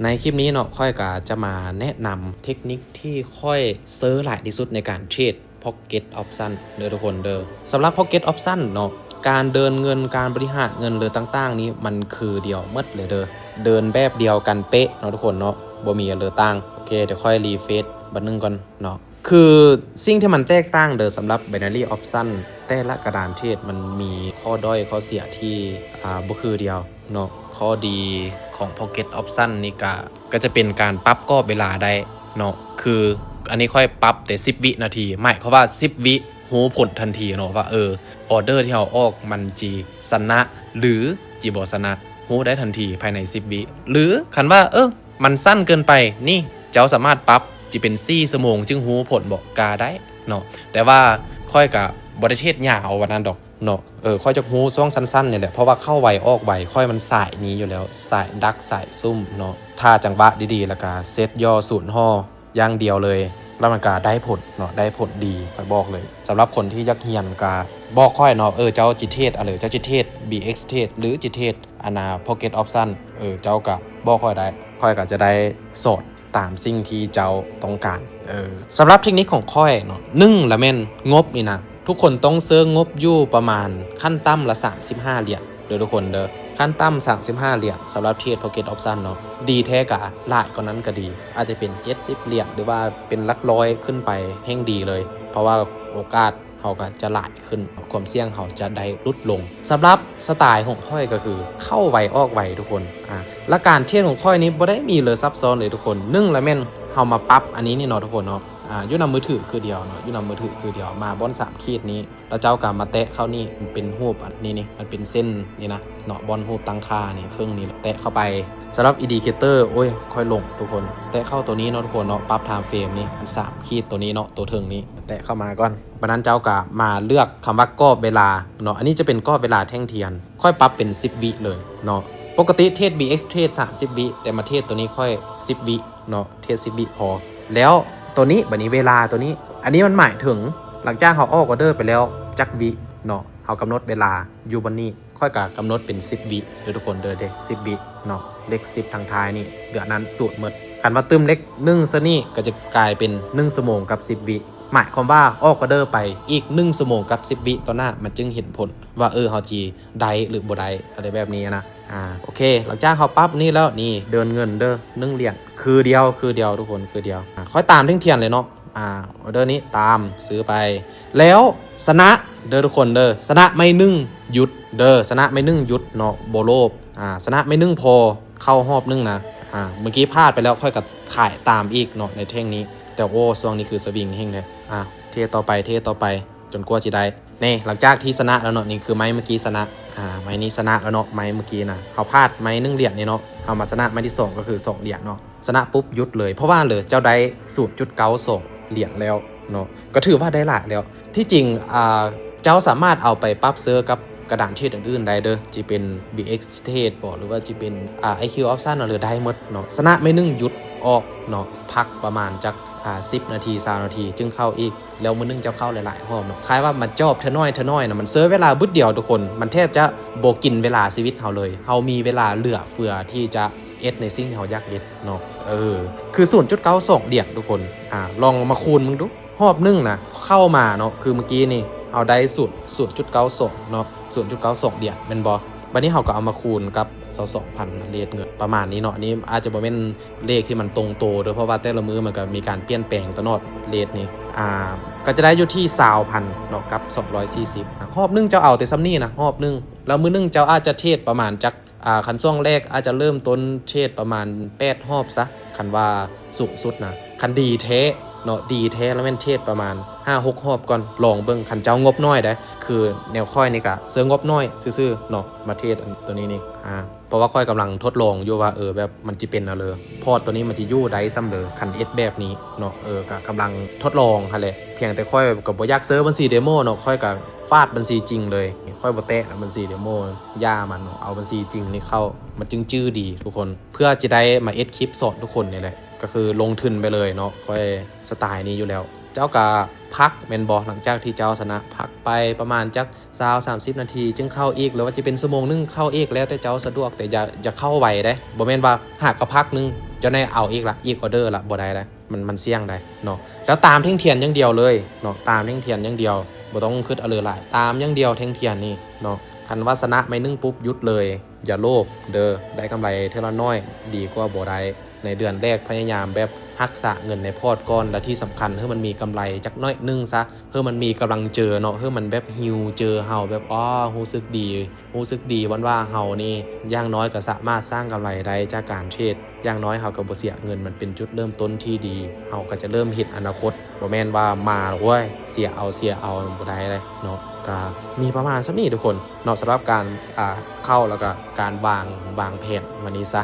ໃນຄລິບນີ້ເນາະ ຂ້ອຍກໍຈະມາແນະນຳເທັກນິກທີ່ຂ້ອຍເຊີຫຼາຍທີ່ສຸດໃນການເທຣດ Pocket Option ເດີທຸກຄົນເດີ. ສຳລັບ Pocket Option ເນາະ ການເດີນເງິນ ການບໍລິຫານເງິນ ຫຼືຕ່າງໆນີ້ ມັນຄືດຽວໝົດເລີຍເດີ, ເດີນແບບດຽວກັນເປະເນາະທຸກຄົນເນາະ, ບໍ່ມີອັນເລີຕ່າງ. ໂອເຄ ດຽວຂ້ອຍ refresh ບັດໜຶ່ງກ່ອນເນາະ. ຄືສິ່ງທີ່ມັນແຕກຕ່າງເດີ ສຳລັບ Binary Option ແຕ່ລະກະດານເທຣດມັນມີຂໍ້ດ້ອຍຂໍ້ເສຍທີ່ ອ່າ ບໍ່ຄືດຽວເນາະ. ຂໍ້ດີຂອງ Pocket Option ນີ້ກະ ກະຈະເປັນການປັບກອບເວລາໄດ້ເນາະ. ຄືອັນນີ້ຂ້ອຍປັບແຕ່ສິບວິນາທີ, ໝາຍຄວາມວ່າສິບວິຮູ້ຜົນທັນທີເນາະ ວ່າ ເອີ ອອເດີທີ່ເຮົາອອກມັນຈິຊະນະ ຫຼື ຈິບໍ່ຊະນະ, ຮູ້ໄດ້ທັນທີພາຍໃນສິບວິ. ຫຼືຄັນວ່າ ເອີ ມັນສັ້ນເກີນໄປ ນີ້ເຈົ້າສາມາດປັບຈິເປັນສີ່ຊົ່ວໂມງຈຶ່ງຮູ້ຜົນບໍ ກະໄດ້ເນາະ. ແຕ່ວ່າຂ້ອຍກະບໍ່ໄດ້ເທຣດຍາວປານນັ້ນດອກເນາະ, ເອີ ຂ້ອຍຈະຮູ້ຊ່ວງສັ້ນໆນີ້ແຫຼະ ເພາະວ່າເຂົ້າໄວອອກໄວ, ຂ້ອຍມັນສາຍນີ້ຢູ່ແລ້ວ ສາຍດັກສາຍຊຸ່ມເນາະ. ຖ້າຈັງຫວະດີໆ ແລ້ວກະເຊັດຍໍສູນຫໍ່ຢ່າງດຽວເລີຍ ແລ້ວມັນກະໄດ້ຜົນເນາະ, ໄດ້ຜົນດີ ຂ້ອຍບອກເລີຍ. ສຳລັບຄົນທີ່ຢາກຮຽນກະບອກຂ້ອຍເນາະ, ເອີ ເຈົ້າຈິເທຣດອະເລີ ເຈົ້າຈິເທຣດ BX Trade ຫຼື ຈິເທຣດ ອັນນ່າ Pocket Option ເອີ ເຈົ້າກະບອກຂ້ອຍໄດ້, ຂ້ອຍກະຈະໄດ້ສອນຕາມສິ່ງທີ່ເຈົ້າຕ້ອງການ. ເອີ ສຳລັບເທັກນິກຂອງຂ້ອຍເນາະ, ໜຶ່ງລະແມ່ນງົບນີ້ນະ, ທຸກຄົນຕ້ອງເຊີງົບຢູ່ປະມານຂັ້ນຕ່ຳລະສາມສິບຫ້າຫຼຽນເດີທຸກຄົນເດີ, ຂັ້ນຕ່ຳສາມສິບຫ້າຫຼຽນ ສຳລັບເທຣດ Pocket Option ເນາະ. ດີແທ້ກະຫຼາຍກວ່ານັ້ນກະດີ, ອາດຈະເປັນເຈັດສິບຫຼຽນ ຫຼືວ່າເປັນຫຼັກຮ້ອຍຂຶ້ນໄປແຮ່ງດີເລີຍ, ເພາະວ່າໂອກາດ ເຮົາກໍຈະຫຼາຍຂຶ້ນ, ຄວາມສ່ຽງເຮົາຈະໄດ້ຫຼຸດລົງ. ສຳລັບສະໄຕຂອງຂ້ອຍກໍຄືເຂົ້າໄວອອກໄວທຸກຄົນ. ອາ ຫຼັກການເທຣດຂອງຂ້ອຍນີ້ບໍ່ໄດ້ມີເລີຊັບຊ້ອນເລີຍທຸກຄົນ. ໜຶ່ງລະແມ່ນເຮົາມາປັບອັນນີ້ນີ້ເນາະທຸກຄົນເນາະ, ອາ ຢູ່ນຳມືຖືຄືດຽວເນາະ, ຢູ່ນຳມືຖືຄືດຽວ ມາບ່ອນສາມຂີດນີ້ ແລ້ວເຈົ້າກໍມາແຕະເຂົ້ານີ້ ມັນເປັນຮູບອັນນີ້ນີ້ ມັນເປັນເສັ້ນນີ້ນະເນາະ, ບ່ອນຮູບຕັ້ງຄ່ານີ້ ເຄິ່ງນີ້ແຕະເຂົ້າໄປ. ສຳລັບ Indicator ໂອ້ຍ ຂ້ອຍຫຼົງທຸກຄົນ, ແຕະເຂົ້າໂຕນີ້ເນາະທຸກຄົນເນາະ, ປັບ Time Frame ນີ້ ມັນສາມຂີດໂຕນີ້ເນາະ, ໂຕເທິງນີ້ ແຕະເຂົ້າມາກ່ອນ. ບາດນັ້ນເຈົ້າກໍມາເລືອກຄຳວ່າກອບເວລາເນາະ, ອັນນີ້ຈະເປັນກອບເວລາແທ່ງທຽນ, ຂ້ອຍປັບເປັນສິບວິເລີຍເນາະ. ປົກກະຕິເທຣດ BX Trade ສາມສິບວິ, ແຕ່ມາເທຣດໂຕນີ້ຂ້ອຍສິບວິເນາະ, ເທຣດສິບວິພໍ. ແລ້ວໂຕນີ້ ບາດນີ້ເວລາໂຕນີ້ ອັນນີ້ມັນໝາຍເຖິງຫຼັງຈາກເຮົາອອກອອເດີໄປແລ້ວຈັກວິເນາະ, ເຮົາກຳນົດເວລາຢູ່ບ່ອນນີ້. ຂ້ອຍກະກຳນົດເປັນສິບວິເດີທຸກຄົນເດີ, ເດ ສິບວິເນາະ, ເລກສິບທາງທ້າຍນີ້ ເຫຼືອອັນນັ້ນສູນໝົດ. ຄັນວ່າຕື່ມເລກໜຶ່ງຊະນີ້ ກໍຈະກາຍເປັນໜຶ່ງຊົ່ວໂມງກັບສິບວິ, ໝາຍຄວາມວ່າອອກອອເດີໄປອີກໜຶ່ງຊົ່ວໂມງກັບສິບວິຕໍ່ໜ້າ ມັນຈຶ່ງເຫັນຜົນວ່າ ເອີ ເຮົາຊິໄດ້ ຫຼື ບໍ່ໄດ້ ອະໄລແບບນີ້ນະ. ອາ ໂອເຄ ຫຼັງຈາກເຮົາປັບນີ້ແລ້ວ ນີ້ເດີນເງິນເດີ ໜຶ່ງຫຼຽນ ຄືດຽວ ຄືດຽວທຸກຄົນ ຄືດຽວ. ອາ ຂ້ອຍຕາມເທັງທຽນເລີຍເນາະ. ອາ ອອເດີນີ້ຕາມຊື້ໄປ ແລ້ວຊະນະເດີທຸກຄົນເດີ, ຊະນະໄມ້ໜຶ່ງຢຸດເດີ, ຊະນະໄມ້ໜຶ່ງຢຸດເນາະ ບໍ່ໂລບ. ອາ ຊະນະໄມ້ໜຶ່ງພໍເຂົ້າຮອບໜຶ່ງນະ. ອາ ເມື່ອກີ້ພາດໄປແລ້ວ ຂ້ອຍກໍຂາຍຕາມອີກເນາະໃນແທ່ງນີ້, ແຕ່ໂອ້ ຊ່ວງນີ້ຄືສະວິງແຮງແທ້. ອາ ເທຣດຕໍ່ໄປ ເທຣດຕໍ່ໄປ ຈົນກວ່າຊິໄດ້. ນີ້ ຫຼັງຈາກທີ່ຊະນະແລ້ວເນາະ, ນີ້ຄືໄມ້ເມື່ອກີ້ຊະນະ. ອາ ໄມ້ນີ້ຊະນະແລ້ວເນາະ, ໄມ້ເມື່ອກີ້ນະ ເຮົາພາດໄມ້ໜຶ່ງຫຼຽນນີ້ເນາະ, ເຮົາມາຊະນະໄມ້ທີສອງກໍຄືສອງຫຼຽນເນາະ. ຊະນະປຸບຢຸດເລີຍ ເພາະວ່າເລີ ເຈົ້າໄດ້ສູນຈຸດເກົ້າສອງຫຼຽນແລ້ວເນາະ, ກໍຖືວ່າໄດ້ຫຼາຍແລ້ວ. ທີ່ຈິງ ອາ ເຈົ້າສາມາດເອົາໄປປັບເຊີກັບກະດານເທຣດອື່ນໆໄດ້ເດີ, ຊິເປັນ BX Trade ບໍ ຫຼືວ່າຊິເປັນ ອາ IQ Option ເນາະ ຫຼືໄດ້ໝົດເນາະ. ຊະນະໄມ້ໜຶ່ງຢຸດອອກເນາະ, ພັກປະມານຈັກ ອາ ສິບນາທີ ຊາວນາທີ ຈຶ່ງເຂົ້າອີກ. ແລ້ວມື້ໜຶ່ງເຈົ້າເຂົ້າຫຼາຍໆຮອບເນາະ, ຄ້າຍວ່າມັນຈອບເທື່ອໜ້ອຍ ເທື່ອໜ້ອຍນະ, ມັນເຊີເວລາບຶດດຽວທຸກຄົນ, ມັນແທບຈະບໍ່ກິນເວລາຊີວິດເຮົາເລີຍ. ເຮົາມີເວລາເຫຼືອເຟືອທີ່ຈະເຮັດໃນສິ່ງທີ່ເຮົາຢາກເຮັດເນາະ. ເອີ ຄືສູນຈຸດເກົ້າສອງຫຼຽນທຸກຄົນ. ອາ ລອງມາຄູນເບິ່ງດູ ຮອບໜຶ່ງນະ ເຂົ້າມາເນາະ, ຄືເມື່ອກີ້ນີ້ເຮົາໄດ້ສູນ ສູນຈຸດເກົ້າສອງເນາະ, ສູນຈຸດເກົ້າສອງຫຼຽນແມ່ນບໍ່? ບັດນີ້ເຮົາກໍເອົາມາຄູນກັບຊາວສອງພັນເລດເງິນ ປະມານນີ້ເນາະ. ອັນນີ້ອາດຈະບໍ່ແມ່ນ ເລກທີ່ມັນຕົງໂຕເດີ ເພາະວ່າແຕ່ລະມື້ມັນກໍມີການປ່ຽນແປງຕະຫຼອດເລດນີ້. ອາ ກໍຈະໄດ້ຢູ່ທີ່ຊາວພັນເນາະ ກັບສອງຮ້ອຍສີ່ສິບ. ຮອບໜຶ່ງເຈົ້າເອົາແຕ່ສ່ຳນີ້ນະ ຮອບໜຶ່ງ, ແລ້ວມື້ໜຶ່ງເຈົ້າອາດຈະເທຣດປະມານຈັກ ອາ ຄັນຊ່ວງແລກອາດຈະເລີ່ມຕົ້ນເທຣດປະມານແປດຮອບຊະ ຄັນວ່າສູງສຸດນະ. ຄັນດີແທ້ເນາະ ດີແທ້ແລ້ວແມ່ນເທຣດປະມານຫ້າຫົກຮອບກ່ອນ ລອງເບິ່ງ ຄັນເຈົ້າງົບໜ້ອຍເດ້. ຄືແນວຂ້ອຍນີ້ກະເຊິ່ງງົບໜ້ອຍຊື່ໆເນາະ ມາເທຣດອັນໂຕນີ້ນີ້. ອາ ເພາະວ່າຂ້ອຍກຳລັງທົດລອງຢູ່ວ່າ ເອີ ແບບມັນຊິເປັນແນວເລີ ພອດໂຕນີ້ມັນຊິຢູ່ໄດ້ສ່ຳເລີ ຄັນເຮັດແບບນີ້ເນາະ. ເອີ ກະກຳລັງທົດລອງຫັ້ນແຫຼະ, ພຽງແຕ່ຂ້ອຍກະບໍ່ຢາກເຊີບັນຊີເດໂມເນາະ, ຂ້ອຍກະຟາດບັນຊີຈິງເລີຍ. ຂ້ອຍບໍ່ແຕະບັນຊີເດໂມ ຢ່າມັນເນາະ, ເອົາບັນຊີຈິງນີ້ເຂົ້າ ມັນຈຶ່ງຈື່ດີທຸກຄົນ. ເພື່ອຈະໄດ້ມາເຮັດຄລິບສອນທຸກຄົນນີ້ແຫຼະ, ກະຄືລົງທຶນໄປເລີຍເນາະ, ຂ້ອຍສະໄຕນີ້ຢູ່ແລ້ວ. ເຈົ້າກະ ພັກແມ່ນບໍ່? ຫຼັງຈາກທີ່ເຈົ້າຊະນະ ພັກໄປປະມານຈັກຊາວ ສາມສິບນາທີ ຈຶ່ງເຂົ້າອີກ ຫຼືວ່າຈະເປັນຊົ່ວໂມງໜຶ່ງເຂົ້າອີກ ແລ້ວແຕ່ເຈົ້າສະດວກ ແຕ່ຢ່າ ຢ່າເຂົ້າໄວເດ້. ບໍ່ແມ່ນວ່າຫາກະພັກໜຶ່ງ ເຈົ້າໄດ້ເອົາອີກລະ ອີກອອເດີລະ ບໍ່ໄດ້ລະ ມັນ ມັນສ່ຽງໄດ໋ເນາະ. ແລ້ວຕາມແທ່ງທຽນຢ່າງດຽວເລີຍເນາະ ຕາມແທ່ງທຽນຢ່າງດຽວ ບໍ່ຕ້ອງຄິດເອົາເລີຍຫຼາຍ ຕາມຢ່າງດຽວແທ່ງທຽນນີ້ເນາະ. ຄັນວ່າຊະນະໄມ້ໜຶ່ງປຸບ ຢຸດເລີຍ ຢ່າໂລບເດີ ໄດ້ກຳໄລເທື່ອລະໜ້ອຍ ດີກວ່າບໍ່ໄດ້. ໃນເດືອນແລກພະຍາຍາມແບບຮັກສາເງິນໃນພອດກ່ອນ ແລະທີ່ສຳຄັນ ໃຫ້ມັນມີກຳໄລຈັກໜ້ອຍໜຶ່ງຊະ ໃຫ້ມັນມີກຳລັງເຈີເນາະ ໃຫ້ມັນແບບຮີວເຈີເຮົາ ແບບ ອໍ ຮູ້ສຶກດີ ຮູ້ສຶກດີ ວັນວ່າເຮົານີ້ຢ່າງໜ້ອຍກໍສາມາດສ້າງກຳໄລໄດ້ຈາກການເທຣດ ຢ່າງໜ້ອຍເຮົາກໍບໍ່ເສຍເງິນ ມັນເປັນຈຸດເລີ່ມຕົ້ນທີ່ດີ ເຮົາກໍຈະເລີ່ມເຫັນອະນາຄົດ. ບໍ່ແມ່ນວ່າມາ ໂອ້ຍ ເສຍເອົາ ເສຍເອົາ ບໍ່ໄດ້ເລີຍເນາະ. ກໍມີປະມານສ່ຳນີ້ທຸກຄົນເນາະ ສຳລັບການ ອ່າ ເຂົ້າ ແລ້ວກໍການວາງ ວາງແຜນວັນນີ້ຊະ.